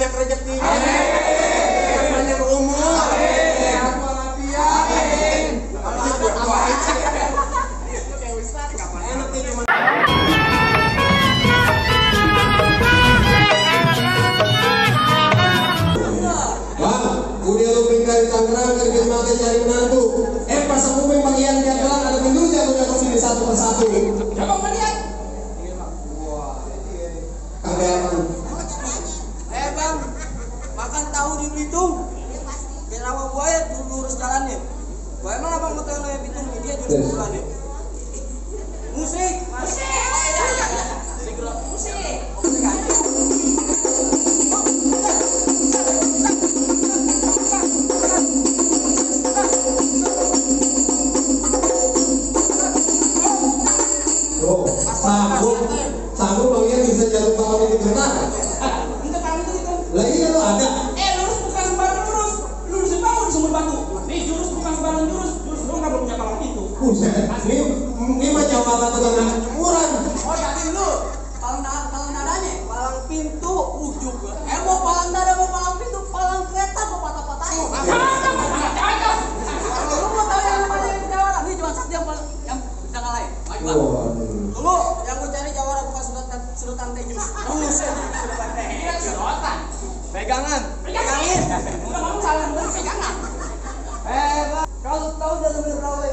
banyak rezekinya. Panjang umur. Sehat walafiat. Kayak Ustaz, kapan enak nih cuma. Bang, udah lu pindah di Tangerang kerja makan cari menantu. Pas aku bagian jadwal ada minggu jatuh sini satu persatu. Coba melihat. Kagak bang. Bang, makan tahu di Belitung. Kayak rawa buaya lurus jalannya. Wah emang abang mau tahu yang Belitung ini dia jurus bulannya. Musik. Sanggup bagian bisa jalur bakal ini benar. Itu kamu itu. Lagi kalau ada. Lurus bukan sembarang lurus. Lurusin bangun sumur batu. Nih jurus bukan sembarang jurus. Jurus lu nggak punya palang itu. Buset. Ini mah jawaban dengan jemuran. Oh jadi lu palang dadanya, palang pintu ujung. Mau palang dada mau palang pintu, palang kereta mau patah-patahin. Lu mau tahu yang namanya jawara? Ini cuma satu yang bisa ngalahin. Tunggu, yang gue cari jawara bukan sedotan teh jus. Sedotan teh. Sedotan. Pegangan. Udah ngomong salah bener pegangan. Bang, kalau tahu dalam Rawe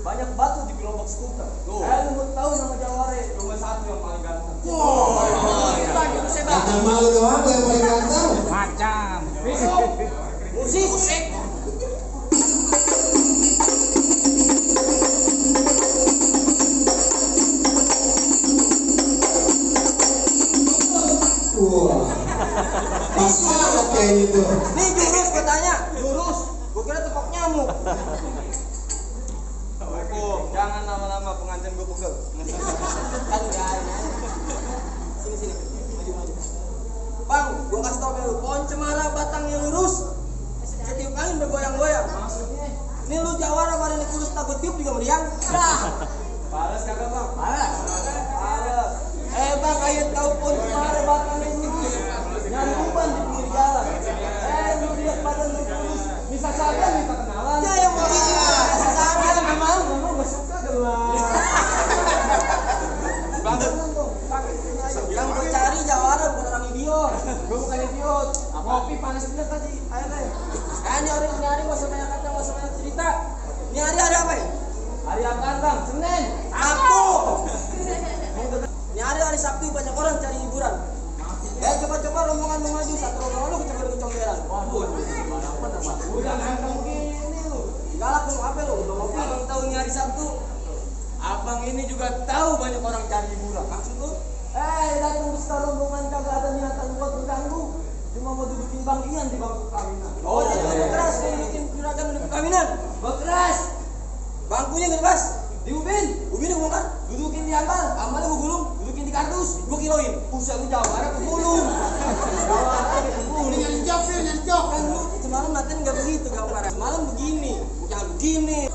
banyak batu di gerobak skuter. Lu mau tahu nama jawara nomor 1 yang paling ganteng. Macam malu doang yang paling ganteng. Macam. Musik. Pas banget kayak gitu. Nih jurus gue tanya, jurus. Gue kira tepok nyamuk. Jangan lama-lama pengantin gue pegel. Sini. Maju. Bang, gue kasih tau lu, pohon cemara batangnya lurus. Setiap angin bergoyang-goyang. Maksudnya? Ini lu jawara badannya kurus takut tiup juga meriang. Balas kagak bang? Balas. Bang, ayo tahu pohon cemara batangnya lurus. Nyambungan di pinggir jalan. Lu lihat badan lu kurus. Bisa saja minta kenalan. Ya yang mau bisa saja. Nggak mau nggak suka gelar. Bang, yang gue cari jawara bukan orang idiot. Gue bukan idiot. Kopi panas bener tadi airnya. Ini hari nggak usah banyak kata, nggak usah banyak cerita. Ini hari apa ya? Hari apaan bang? Senin. Sabtu. Ini hari Sabtu banyak orang cari hiburan. Coba rombongan lu maju, satu rombongan lu kecomberan. Waduh, udah ganteng gini lu. Galak lu, apa lu? Udah ngopi, abang tahu ini hari Sabtu. Abang ini juga tahu banyak orang cari hiburan. Maksud lu? Datang besar rombongan kagak ada niatan buat mengganggu. Cuma mau dudukin Bang Ian di bangku kawinan. Oh, jadi keras kayak bikin juragan di kawinan. Keras. Bangkunya nggak pas. Di ubinnya gue kan dudukin di atas, amalnya gue gulung, dudukin di kardus, gue kiloin. Pusat lu jawara ke gulung. Nyari jok. Kan lu semalam latihan nggak begitu gambarnya. Semalam begini, jangan begini.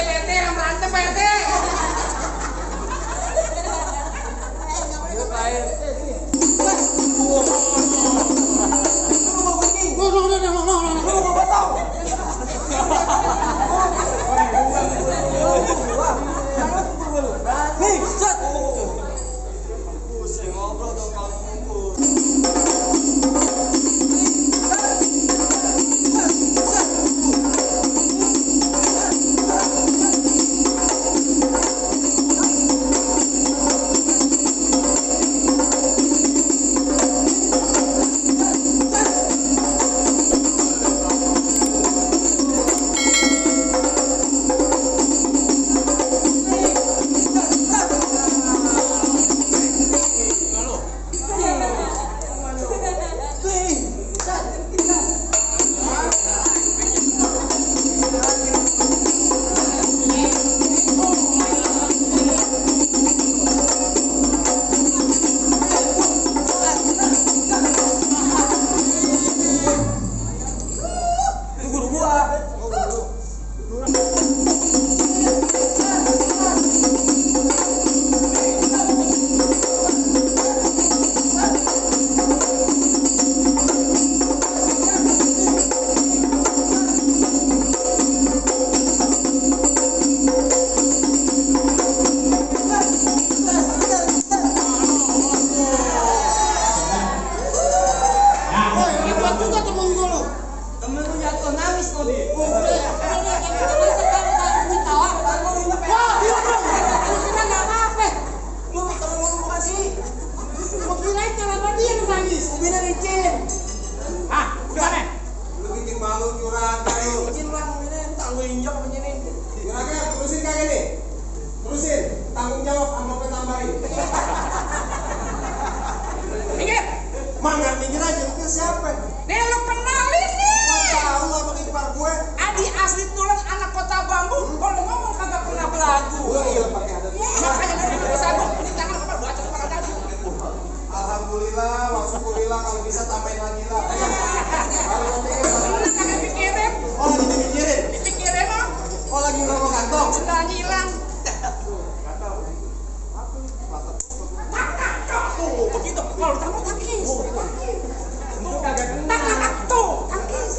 PT yang berantem PT. Nih, set. Pusing ngobrol dong kalau kumpul. Ubinnya licin. Ah, gimana? Lu bikin malu Juragan lu. Licin lah ubinnya, tangguh injak apa ini? Juragan, terusin kagak nih? Terusin, tanggung jawab, amplopnya tambahin. Minggir. Mangga minggir aja, lu ke siapa? Nih lu kenalin nih. Tahu lah pakai ipar gue. Adi asli tulen anak kota bambu. Kalau ngomong kagak pernah belagu. Gue iya pakai adat. Makanya dari bisa gua ini tangan apa baca kepala dagu. Alhamdulillah, wasyukurillah kalau bisa tambahin lagi lah. Kalau nanti Lu kagak pikirin. oh lagi dipikirin. Dipikirin mah. Oh lagi ngerokok kantong. Udah ngilang. Tuh, begitu. Kalau kamu tangkis. Itu kagak kena. Tuh, tangkis.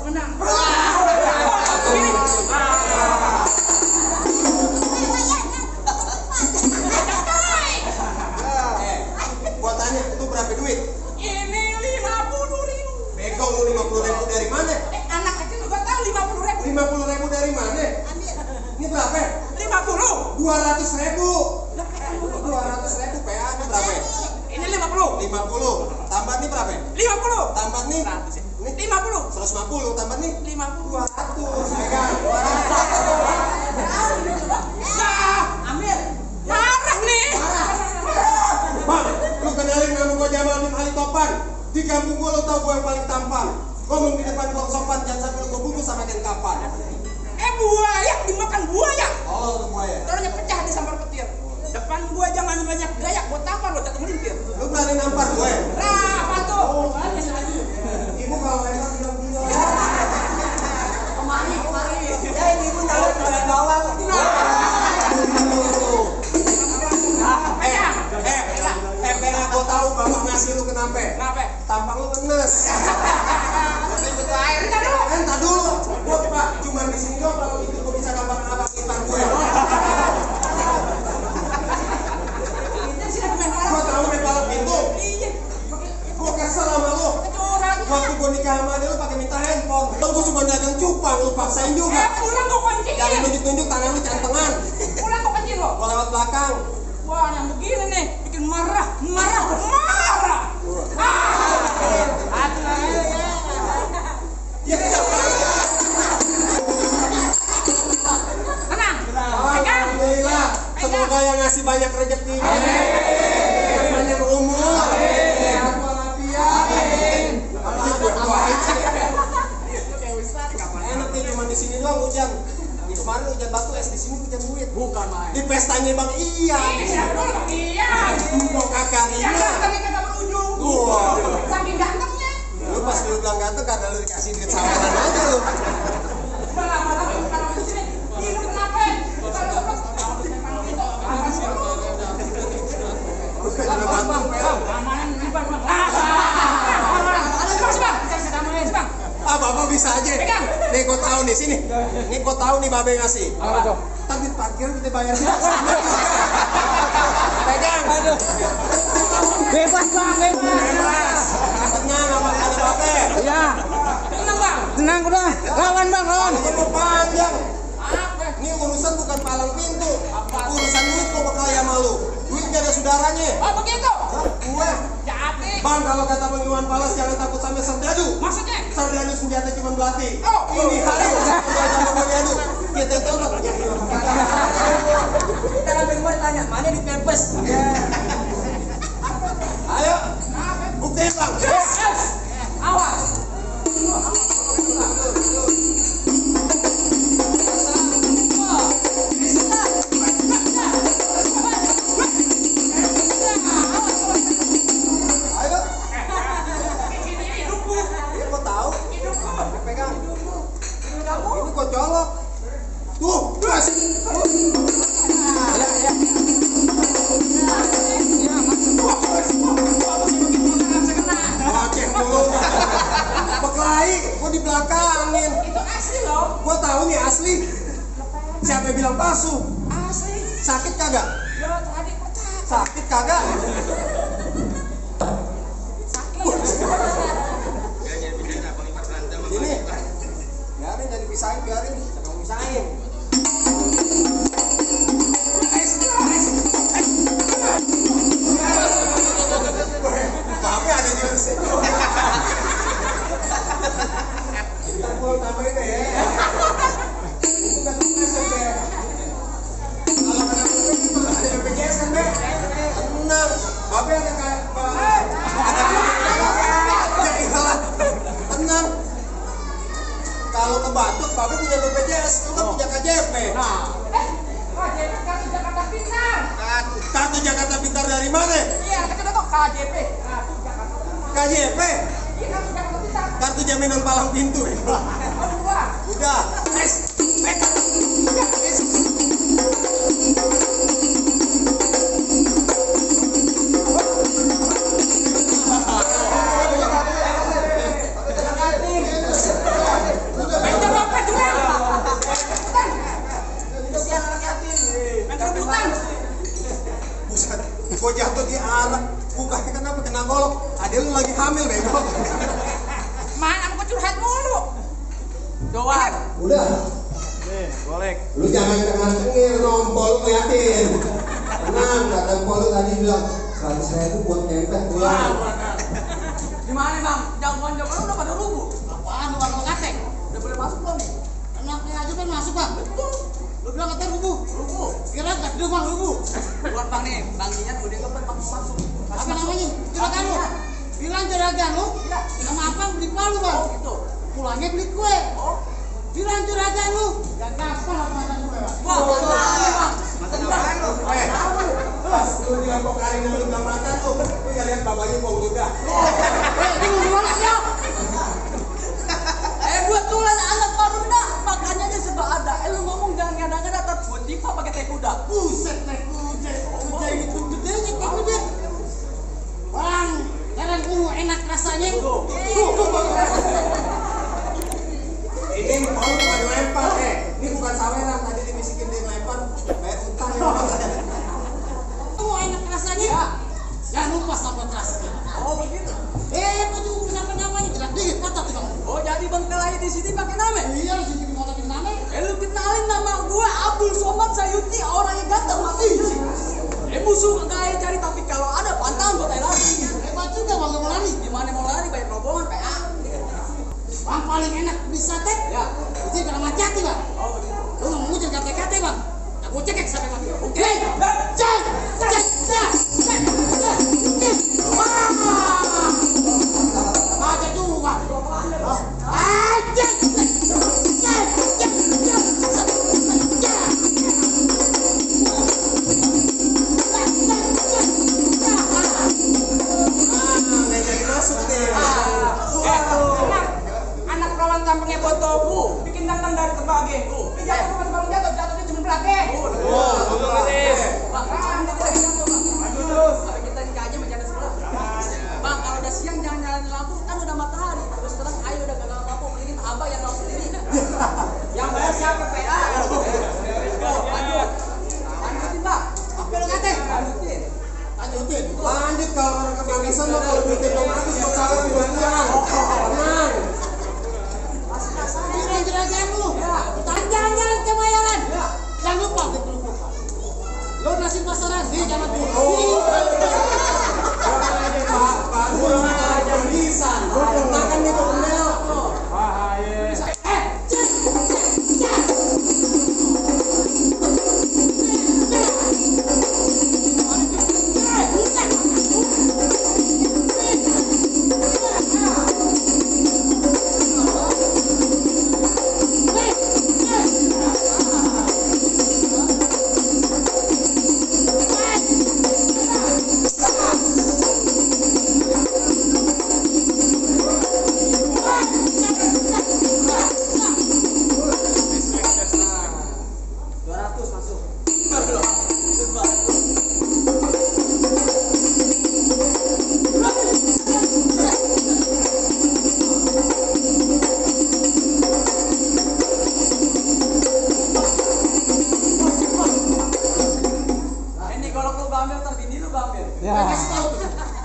Menang. Ini. Gua tanya, itu berapa duit? Ini 50.000. Bego lu 50.000 dari mana? Anak kecil juga tahu 50.000. 50.000 dari mana? Ini berapa? 50. 200.000. 200.000 PA ini berapa? Ini 50. 50. Tambah nih berapa? 50. Tambah nih. 100 ya. Nih 50. 150 tambah nih 50. 200. Pegang. Nah, Ambil. marah nih. Bang, lu kenalin nama gua Jamal bin Ali Topan. Di kampung gua lu tau gua yang paling tampan. Ngomong di depan gua sopan, jangan sampai lu gua bungkus sama ikan kapan. Buaya dimakan buaya. Oh, itu gua ya. Taruhnya pecah di sambar petir. Depan gua jangan banyak gaya, gua tampar lo jatuh melintir. Lu berani nampar gue? Nah, apa tuh? Ibu kalau lempar bilang-bilang. Kemari. Ya ini pun tahu jualan bawang. Pengen gua tahu bapak ngasih lu kenapa? Kenapa? Tampang lu ngenes. Butuh air kan lu? Entar dulu. Gua Pak, cuma di sini doang kalau itu gua bisa gampang-gampang ipar gue. Kita sih bukan Gua orang. tahu main balap pintu. Iya. Gua kesel sama lu. Curang. Waktu gua nikah sama dia lu pakai minta handphone. Gua cuma dagang cupang, lu paksain juga. Pulang gua kencingin. Jangan nunjuk-nunjuk tangan lu cantengan. Pulang gua kencing lo. Gua lewat belakang. Wah, yang begini nih bikin marah. Ya, Tenang. Pegang. alhamdulillah. Semoga yang ngasih banyak rezeki. Yang banyak umur. Sehat walafiat. Enak nih cuma di sini doang hujan. Di kemarin hujan batu es, di sini hujan duit. Bukan main. Di pestanya Bang Ian. Siapa dulu? Iya. Kok kakak Yang Ina. ganteng kagak berujung. Wah. Saking gantengnya. Lu pas lu bilang ganteng karena lu dikasih duit samaran aja lu. Udah lama-lama sekarang di sini. Ini kenapa? Kalau sempat depan pintu. Bukan juga ganteng. Amanan ini Bang. Ada Bang. Bang. Ah, Bapak bisa aja. Pegang. Nih gua tahu nih sini. Nih gua tahu nih Babe ngasih. Apa tuh? Tapi parkir kita bayar juga. Pegang. Aduh. Bebas Bang, bebas. Tenang sama kali Babe. Iya. Tenang Bang. Tenang udah. Lawan Bang, lawan. Ini mau panjang. Apa? Ini urusan bukan palang pintu. Urusan duit kok bakal ya malu. Duit gak ada saudaranya. Oh begitu. Hah? Gue. Jadi. Bang, kalau kata Bang Iwan Fals jangan takut sama serdadu. Maksudnya? Serdadu senjata cuma belati. Oh. Ini hari jangan mau diadu. Kita tolong. Kita sampai gua ditanya, mana di pempes? Ayo. Buktiin Bang. Awas. Ayo. Iya gua tahu. Pegang. Ini gua colok. Tuh, gas. Wajah dulu. Berkelahi, gua di belakangin. Itu asli loh. Gua tahu nih asli. Siapa yang bilang palsu? Asli. Sakit kagak? Ya tadi pecah. Sakit kagak? Sakit. Ini. Biarin jangan dipisahin, biarin. Jangan pisahin. Babe Babe ada kayak ya iyalah. Tenang. Kalau ke Batuk, Babe punya BPJS, lu kan punya KJP. Nah, KJP kartu Jakarta Pintar. Kartu Jakarta Pintar dari mana? Iya, kita tuh KJP. Kartu Jakarta Pintar. KJP? Iya, kartu Jakarta Pintar. Kartu jaminan palang pintu. Udah. Buset, gua jatuh di arak. Bukanya kenapa kena golok? Adek lu lagi hamil bego. Mana aku curhat mulu. Doang. Udah. Golek. Lu jangan cengir nombol lu ngeliatin. Tenang, kata empol lu tadi bilang 100.000 buat kempet pulang. Gimana bang? Jagoan-jagoan udah pada rubuh. Apaan lu bang ngatek? Udah boleh masuk belum nih? Enaknya aja kan masuk bang. Betul. Lu bilang katanya rubuh. Rubuh. Kira gak dulu bang rubuh. Buat bang nih, bang Niat udah ngebet bang masuk. Apa namanya? Juragan lu. Bilang juragan lu. Iya. Sama apa beli palu bang? Oh gitu. Pulangnya beli kue. Oh. Bilang juragan lu. Gak gampang apa makan kue bang. Wah, bang. Pas lu bilang kok karing lu bilang makan lu gak lihat bapaknya bau juga. Ini mau gimana sih? Buat tulen anak baru dah. Makannya aja serba ada. Lu ngomong jangan ngada-ngada tapi buat tipa pakai teh kuda. Buset teh kuda. Kuda itu gedenya teh kuda. Bang, jarang enak rasanya. Ini mau bukan lempar ini bukan saweran tadi dibisikin dia lempar kayak utang ya. Enak rasanya. Ya. Jangan lupa sahabat rasa. Oh begitu. Kok juga siapa namanya? Jelas dikit kata tuh bang. Oh jadi bang Kelai di sini pakai nama? Iya, di sini mau tapi nama. Lu kenalin nama gue Abdul Somad Sayuti, orang yang ganteng mati. Musuh kagak cari tapi kalau ada pantang gue lari. Hebat juga bang mau lari. Gimana mau lari banyak rombongan PA. Bang paling enak bisa teh. Ya. Itu kalau macati bang. Oh begitu. Lu nggak mau jadi kate-kate bang. Aku cekek sampai mati. Oke. Cek, cek, cek, cek, cek, cek. Wah. Aja juga. Aja. Cek, cek, cek. Nggak jadi masuk deh. Anak perawan kampungnya Botobu bikin datang dari terbagi. Ini jatuh bukan baru jatuh, jatuhnya cuma belakang. Bang, kita lagi jatuh bang. Terus, kita dikaji bercanda sebelah. Bang, kalau udah siang jangan nyalain lampu, kan udah matahari. Terus terang ayo udah gagal lampu, mendingin abang yang lampu sendiri. Yang bayar siapa PA? Lanjut. Lanjutin bang. Apa lu kate? Lanjutin. Lanjutin. Lanjut kalau orang kebangkisan mah kalau duitnya belum habis buat saweran buat pulang. Tenang. Bilang juragan lu. Jalan-jalan ke Mayaran. Jangan lupa beli kerupuk. Lu nasi pasaran nih jangan dulu. Baru aja bisa. Makan itu kenal.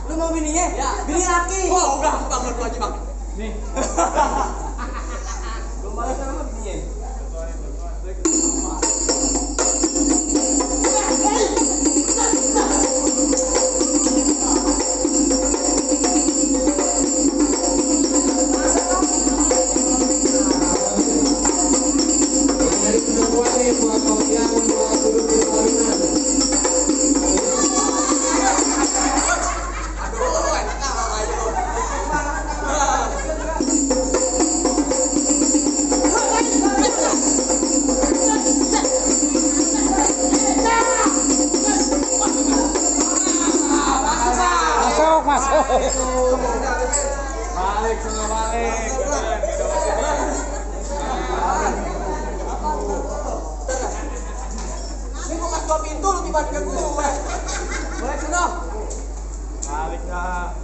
Lu mau bininya? Ya. Bini laki. Oh, udah bang, lu aja bang. Nih. Lu malah sama bininya. Dari kedua nih buat Sofian buat duduk di pelaminan. Mas. Balik semua balik. Ini bukan 2 pintu lu tiba ke gue. Balik sana. Balik dah.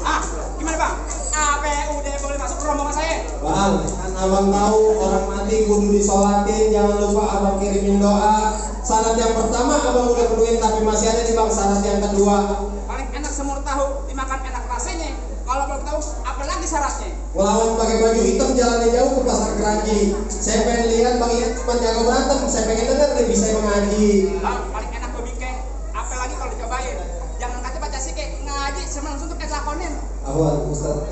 Ah, gimana bang? Apa udah boleh masuk ke rombongan saya? Bang, kan abang tahu orang mati kudu disolatin, jangan lupa abang kirimin doa. Syarat yang pertama abang udah penuhin, tapi masih ada nih bang syarat yang kedua. Paling enak semur tahu, dimakan enak rasanya. Kalau belum tahu, apa lagi syaratnya? Ngelawan pakai baju hitam jalannya jauh ke pasar Keranji. Saya pengen lihat bang Ian cuma jago berantem, saya pengen denger nih bisa mengaji. Bang, paling enak gue bikin. Apa lagi kalau dicobain? Jangan kata baca sih kayak ngaji, sama langsung tuh kayak lakonin. Awal Ustaz.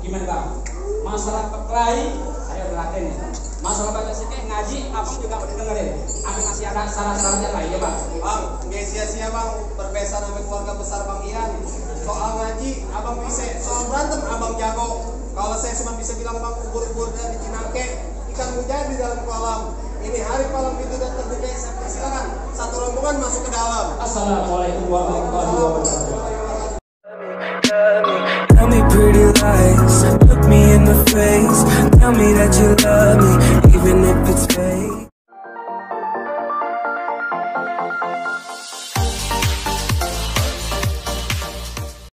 Gimana bang? Masalah berkelahi saya udah lakuin ya. Masalah baca sike ngaji abang juga udah dengerin. Apa masih ada saran-saran yang lain ya bang? Bang, nggak sia-sia bang berpesan sama keluarga besar bang Ian. Soal ngaji abang bisa, soal berantem abang jago. Kalau saya cuma bisa bilang bang ubur-ubur dari Cinangke, ikan mujair di dalam kolam. Ini hari malam itu dan terbuka, saya persilakan satu rombongan masuk ke dalam. Assalamualaikum warahmatullahi wabarakatuh. Tell me pretty lies, look me in the face. Tell me that you love me, even if it's fake.